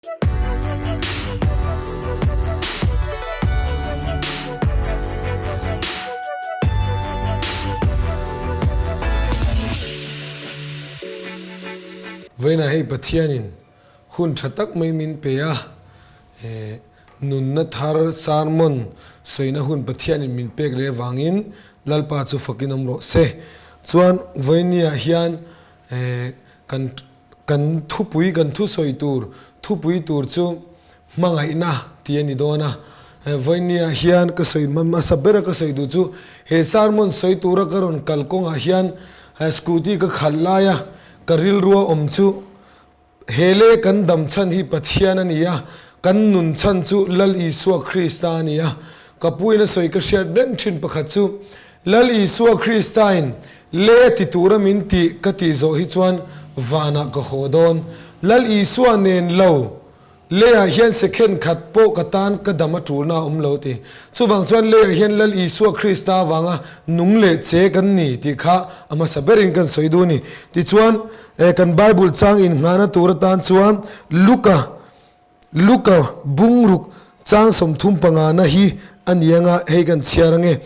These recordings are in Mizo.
Vawiinah hei Pathianin hun tha tak mai min pe a, nunna thar sermon sawina hun Pathianin min pek leh avangin Lalpa chu fakin awm rawh se. Chuan vawiinniah hian kan Kan thupui, kan thusawi tur thupui tur chu hmangaihna tih a ni dawn a. Vawinia hian ka sawi hmasa bera ka sawi duh chu he sermon sawi tura ka rawn kal kawngah hian scooty ka khalh laia ka rilrua awm chu he leh kan dam chhan hi Pathian a ni a, kan nun chhan chu Lal Isua Krista a ni a. Ka puina sawi ka hriat reng thin pakhat chu Lal Isua Kristain le ti tura min tih ka tih zawh hi chuan vanah ka haw dawn. Lal Isua nen lo leiah hian sekhen khat pawh ka tan ka dam a tulna a awm lo ti. Chuvang chuan leiah hian Lal Isua Krista avanga nung leh che kan ni tih kha a hmasa berin kan sawi duh a ni. Tichuan, kan Bible chang inngahna tur atan chuan Luka Luka bungruk chang 35 na hi a ni anga hei kan chhiar ange.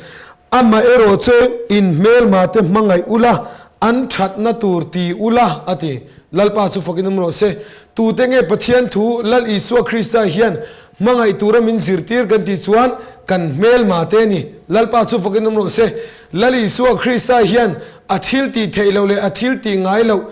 Amaherawh chu in hmelma te hmangaih ula, an thatna tur ti ula a ti. Lalpa chu fakin awm rawh se. Tute nge Pathian thu Lal Isua Krista hian hmangaih tura min zirtir kan tih chuan kan hmelma te a ni. Lalpa chu fakin awm rawh se. Lal Isua Krista hian a thil tih theih loh leh a thil tih ngai loh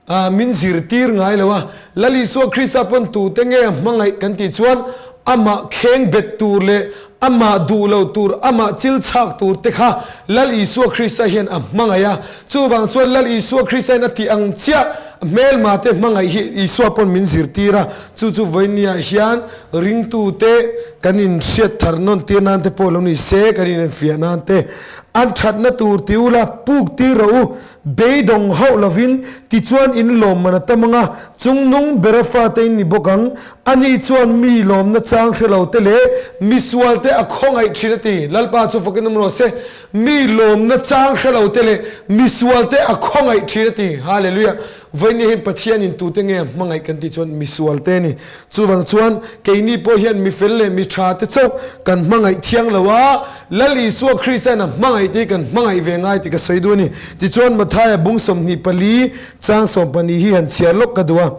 A min zirtir ngai lo a, Lal Isua Krista pawn tute nge a hmangaih kan tih chuan amah kheng bet tur leh amah duh lo tur, amah chil chhak tur te kha Lal Isua Krista hian a hmangaih a. Chuvang chuan Lal Isua Krista hian a tih ang chiah hmelma te hmangaih hi Isua pawn min zirtir a, chu chu vawinia hian ringtute kan inhriat thar nawn tir nan te pawh lo ni se, kan inenfiah nan te an thatna tur ti ula puk tir rawh u. Beidawng hauh lovin, tichuan in lawmman a tam ang a, chungnung bera fate in ni bawk ang. Ani chuan mi lawmna chang hre lo te leh mi sual te a khawngaih thin a ti. Lalpa chu fakin awm rawh se. Mi lawmna chang hre lo te leh mi sual te a khawngaih thin a ti. Hallelujah. Vawiin hian Pathianin tute nge a hmangaih kan tih chuan mi sual te a ni. Chuvang chuan keini pawh hian mi fel leh mi tha te chauh kan hmangaih thiang lo a, Lal Isua Kristain a hmangaih te hi kan hmangaih ve ngai tih ka sawi duh a ni. Tichuan Mathaia bung 24 chang 12 hi han chhiar lawk ka duh a.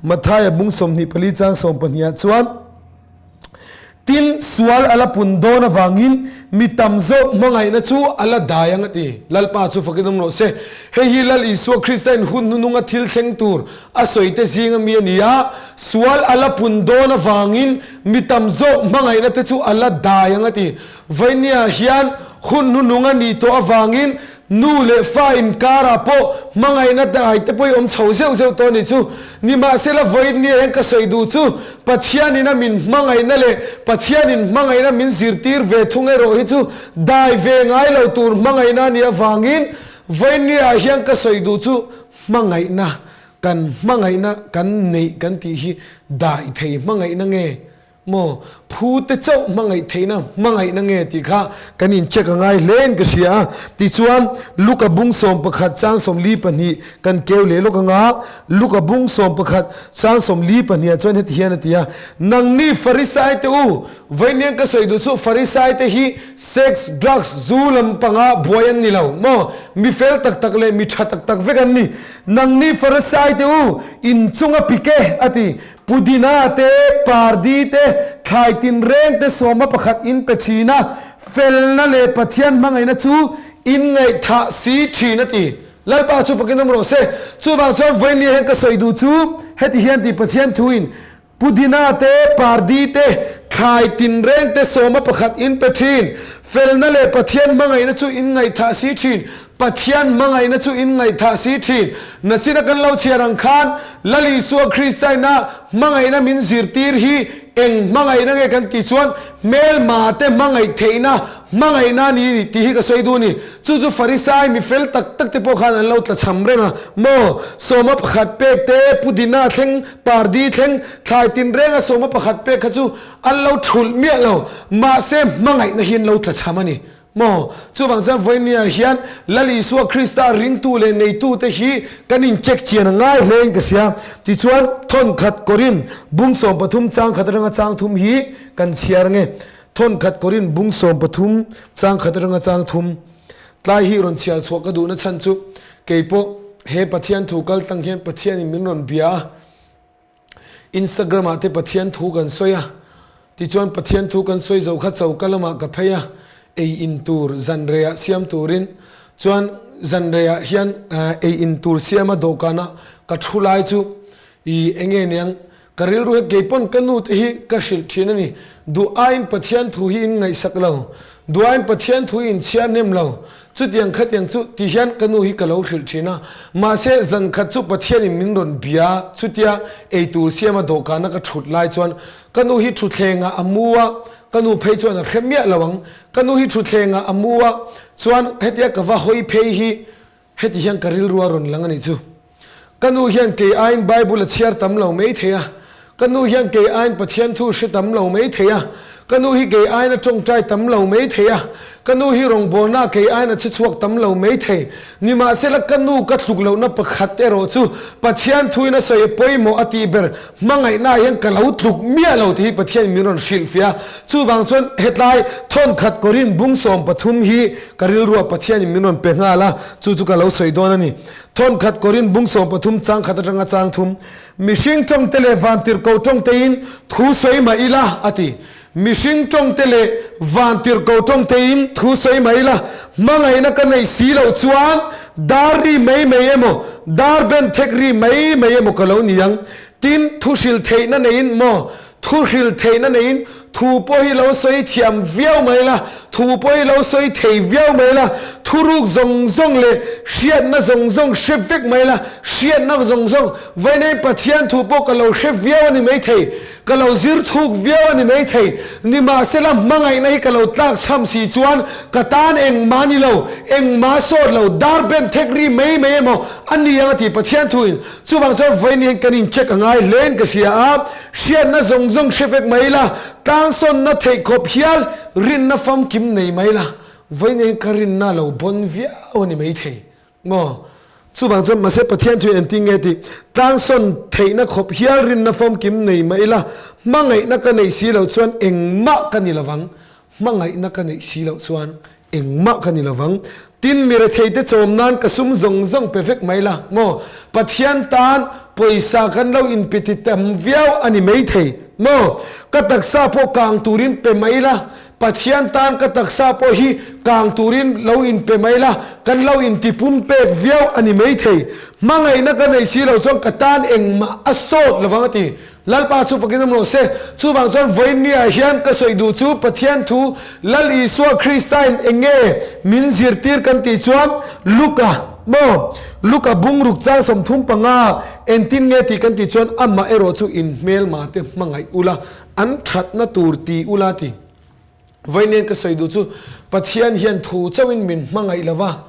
Mathaia bung 24 chang 12 ah chuan. Tin, sual a la pun dawn avangin mi tam zawk hmangaihna chu a la dai ang a ti. Lalpa chu fakin awm rawh se. Hei hi Lal Isua Kristain hun hnununga thil thleng tur a sawi te zinga mi a ni a. Sual a la pun dawn avangin mi tam zawk hmangaihna te chu a la dai ang a ti. Vainia hian hun hnunung a nih tawh avangin Nu leh fa inkarah pawh hmangaihna dai te pawh i awm chho zeuh zeuh tawh a nih chu. Nimahsela vawiin hian ka sawi duh chu Pathianin a min hmangaihna leh Pathianin hmangaihna min zirtir ve thung erawh hi chu dai ve ngai lo tur hmangaihna a nih avangin vawiin hian ka sawi duh chu hmangaihna kan hmangaihna kan neih kan tih hi dai thei hmangaihna nge Maw, phu te chauh hmangaih theihna hmangaihna nge tih kha kan in check a ngai hle in ka hria a. Tichuan, Luka bung 11 chang 42 kan keu leh lawk anga, Luka bung 11 chang 42 ah chuan heti hian a ti a, Nangni Farisai te u, vawiin ka sawi duh chu Farisai te hi sex, drugs, zu lampanga buai an ni lo maw, mi fel tak tak leh mi tha tak tak vek an ni. Nangni Farisai te u, in chunga pik e, a ti. Pudina te, pardi te, thlai tinreng te sawma pakhat in pe thin a, felna leh Pathian hmangaihna chu in ngaihthah si thin a ti. Lalpa chu fakin awm rawh se. Chuvang chuan vawiin hian ka sawi duh chu heti hian ti Pathian thuin Pudina te, pardi te, thlai tinreng te sawma pakhat in pe thin, felna leh Pathian hmangaihna chu in ngaihthah si thin. Pathian hmangaihna chu in ngaihthah si thin. Nachina kan lo chhiar ang khan Lal Isua Kristaina hmangaihna min zirtir hi eng hmangaihna nge kan tih chuan hmelma te hmangaih theihna hmangaihna a ni tih hi ka sawi duh a ni. Chu chu Farisai mi fel tak tak te pawh khan an lo tla cham reng a, maw 11 pek te, pudina thleng, pardi thleng, thlai tinrenga 11 pek kha chu an lo thulh miah lo. Mahse hmangaihna hi an lo tla cham a ni. Maw? Chuvang chuan vawinia hian Lal Isua Krista ringtu leh neitute hi kan incheck chian a ngai hle in ka hria. Tichuan, Thawnkhat Korin bung 13 chang khat atanga chang thum hi kan chhiar ange. Thawnkhat Korin bung 13 chang khat atanga chang thum tlai hi rawn chhiar chhuah ka duhna chhan chu keipawh he Pathian thu kal tlang hian Pathianin min rawn bia a. Instagram ah te Pathian thu kan sawi a, tichuan Pathian thu kan sawi zo kha choka lamah ka phei a, ei in tur zan reiah siam turin chuan zan reiah hian ei in tur siama dawhkana ka thu lai chu i enge niang ka rilru hian keipawn ka nu te hi ka hrilh thin a ni, duh aiin Pathian thu hi in ngaihsak lo, duh aiin Pathian thu hi in chhiar hnem lo, Chutiang khatiang chu ti hian ka nu hi ka lo hrilh thin a, mahse zan khat chu Pathianin min rawn bia chutia eitur siama dawhkana ka thut lai chuan ka nu hi thutthlengah a mu a, ka nu phei chuan a hre miah lo ang, ka nu hi thutthlengah a mu a, chuan hetia ka va hawi phei hi heti hian ka rilru a rawn lang a nih chu. Ka nu hian kei aiin Bible a chhiar tam lo mai thei a, ka nu hian kei aiin Pathian thu hre tam lo mai thei a, ka nu hi kei aiin a tawngtai tam lo mai thei a, ka nu hi rawngbawlnaah kei aiin a che chhuak tam lo mai thei. Nimahsela ka nu ka tluk lohna pakhat erawh chu Pathian thuin a sawi a pawimawh a tih ber hmangaihnaah hian ka lo tluk miah lo tih hi Pathianin min rawn hrilhfiah a. Chuvang chuan hetlai thawnkhat Korin bung 13 hi ka rilruah Pathianin min rawn pe nghal a, chu chu ka lo sawi dawn a ni. Thawnkhat Korin bung 13 chang khat atanga chang thum, Mihring tawngte leh vantirhko tawngtein thu sawi mah ila, a ti. Mihring tawngte leh vantirhko tawngtein thu sawi mah ila, hmangaihna ka neih si loh chuan dar ri mai mai emaw, dar ben thek ri mai mai emaw ka lo ni ang. Tin, thu hrilh theihna neiin maw, Thu hrilh theihna neiin thu pawh hi lo sawi thiam viau mai la, thu pawh hi lo sawi thei viau mai la, thuruk zawng zawng leh hriatna zawng zawng hre vek mai la, hriatna zawng zawng, vainei Pathian thu pawh ka lo hre viau a ni maithei, ka lo zir thuk viau a ni maithei, nimahsela hmangaihna hi ka lo tlak chham si chuan ka tan engmah ni lo, engmah sawt lo, dar ben thek ri mai mai emaw a ni ang a ti Pathian thuin. Chuvang chuan vawiin hian kan incheck a ngai hlein ka hria a, hriatna zawng zawng hre vek mai la, tlangsawnna theih khawp hial rinna famkim nei mai la, vawiin hian ka rinna a lo bawn viau a ni maithei maw? Chuvang chuan mahse Pathian thu engtin nge tih, tlangsawn theihna khawp hial rinna famkim nei mai la, hmangaihna ka neih si loh chuan engmah ka ni lovang, Hmangaihna ka neih si loh chuan engmah ka ni lovang. Tin, mi retheite chawm nan ka sum zawng zawng pe vek mai la maw? Pathian tan pawisa kan lo inpe ti tam viau a ni maithei maw? Ka taksa pawh kang turin pe mai la, Pathian tan ka taksa pawh hi kang turin lo inpe mai la, kan lo inti pumpek viau a ni maithei. Hmangaihna ka neih si loh chuan ka tan engmah a sawt lovang a ti. Lalpa chu fakin awm rawh se. Chuvang chuan vawiinniah hian ka sawi duh chu Pathian thu Lal Isua Kristain eng nge min zirtir kan tih chuan Luka maw Luka bungruk chang 35 entin nge tih kan tih chuan amah erawh chu in hmelma te hmangaih ula an thatna tur ti ula ti. Vawiinnian ka sawi duh chu Pathian hian thu chauhin min hmangaih lova.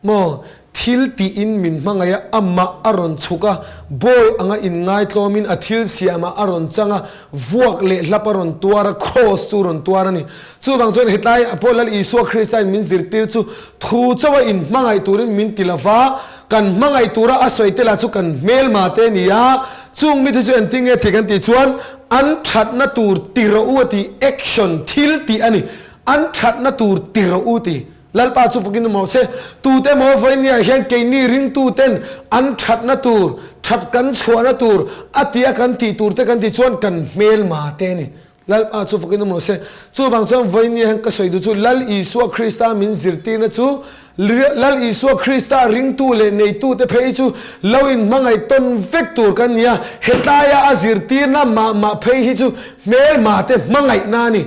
Maw, thil tiin min hmangaih a, amah a rawn chhuk a, bawi anga inngaitlawmin a thil siamah a rawn chang a, vuak leh hlap a rawn tuar a, kraws chu rawn tuar a ni. Chuvang chuan hetlai ah pawh Lal Isua Kristain min zirtir chu thu chauha inhmangaih turin min ti lova, kan hmangaih tura a sawi te lah chu kan hmelma te a ni a, chung mite chu engtin nge thei kan tih chuan an thatna tur ti rawh u a ti, action, thil tih a ni, an thatna tur ti rawh u ti. Lalpa chu fakin awm rawh se. Tute maw vawinia hian keini ringtuten an thatna tur, that kan chhuahna tur, a tia kan tih tur te kan tih chuan kan hmelma te a ni. Lalpa chu fakin awm rawh se. Chuvang chuan vawinia hian ka sawi duh chu Lal Isua Krista min zirtirna chu Lal Isua Krista ringtu leh neitute phei chu lo inhmangaih tawn vek tur kan ni a, hetlaia a zirtirna mah mah phei hi chu hmelma te hmangaihna a ni.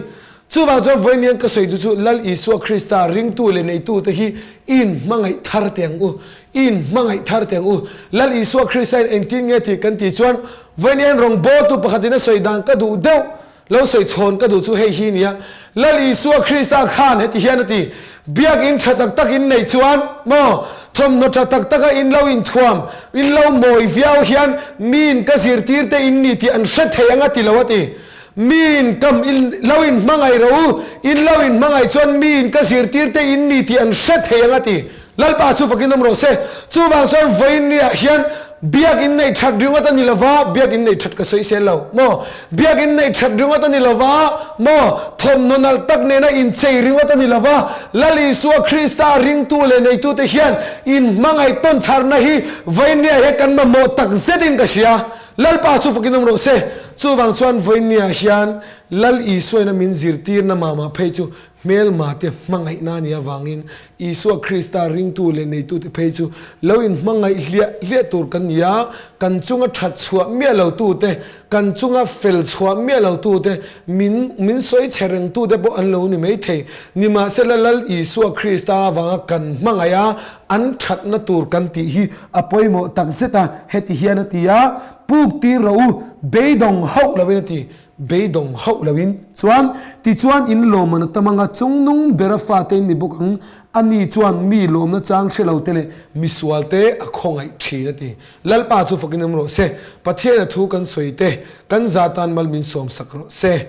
Chuvang chuan vawiin ka sawi duh chu Lal Isua Krista ringtu leh neitute hi i inhmangaih thar teh ang u, i inhmangaih thar teh ang u. Lal Isua Krista in engtin nge tih kan tih chuan vawiin rawngbawltu pakhatin a sawi dan ka duh deuh lo sawi chhawn ka duh chu hei hi nia, Lal Isua Krista khan heti hian a ti, Biakinn tha tak tak in neih chuan maw thawmhnaw tha tak taka in lo inthuam, in lo mawi viau hian miin ka zirtirte in ni tih an hre thei ang a ti lo a ti. Miin kam in lo in hmangaih rawh u, in lo in hmangaih chuan miin ka zirtir te in ni tih an hre thei ang a ti. Lalpa chu fakin awm rawh se. Chuvang chuan vawiin niah hian biak in neih that ringawt a ni lova, biak in neih that ka sawi sel lo maw? Biak in neih that ringawt a ni lova maw? Thawmhnaw nalh tak nena inchei ringawt a ni lova, Lal Isua Krista ringtu leh neitute hian in hmangaih tawn tharna hi vawiin niah hian kan mamawh tak zetin ka hria. Lalpa chu fakin awm rawh se. Chuvang chuan vawinia hian Lal Isuaina min zirtirna mama phei chu hmelma te hmangaihna a nih avangin Isua Krista ringtu leh neitute phei chu lo inhmangaih hliah hliah tur kan ni a, kan chunga that chhuah miah lo tute, kan chunga fel chhuah miah lo tute, min min sawi chhe reng tute pawh an lo ni mai thei. Nimahsela Lal Isua Krista avanga kan hmangaih a, an thatna tur kan tih hi a pawimawh tak zet a, heti hian a ti a, Puk tir rawh u, beidawng hauh loin a ti, beidawng hauh loin. Chuan, tichuan in lawmman a tam anga chungnung bera fate in ni bawk ang, ani chuan mi lawmna chang hre lo te leh misual te a khawngaih thin a ti. Lalpa chu fakin awm rawh se, Pathian a thu kan sawi te, kan za tan mal min sawmsak rawh se.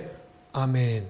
Amen.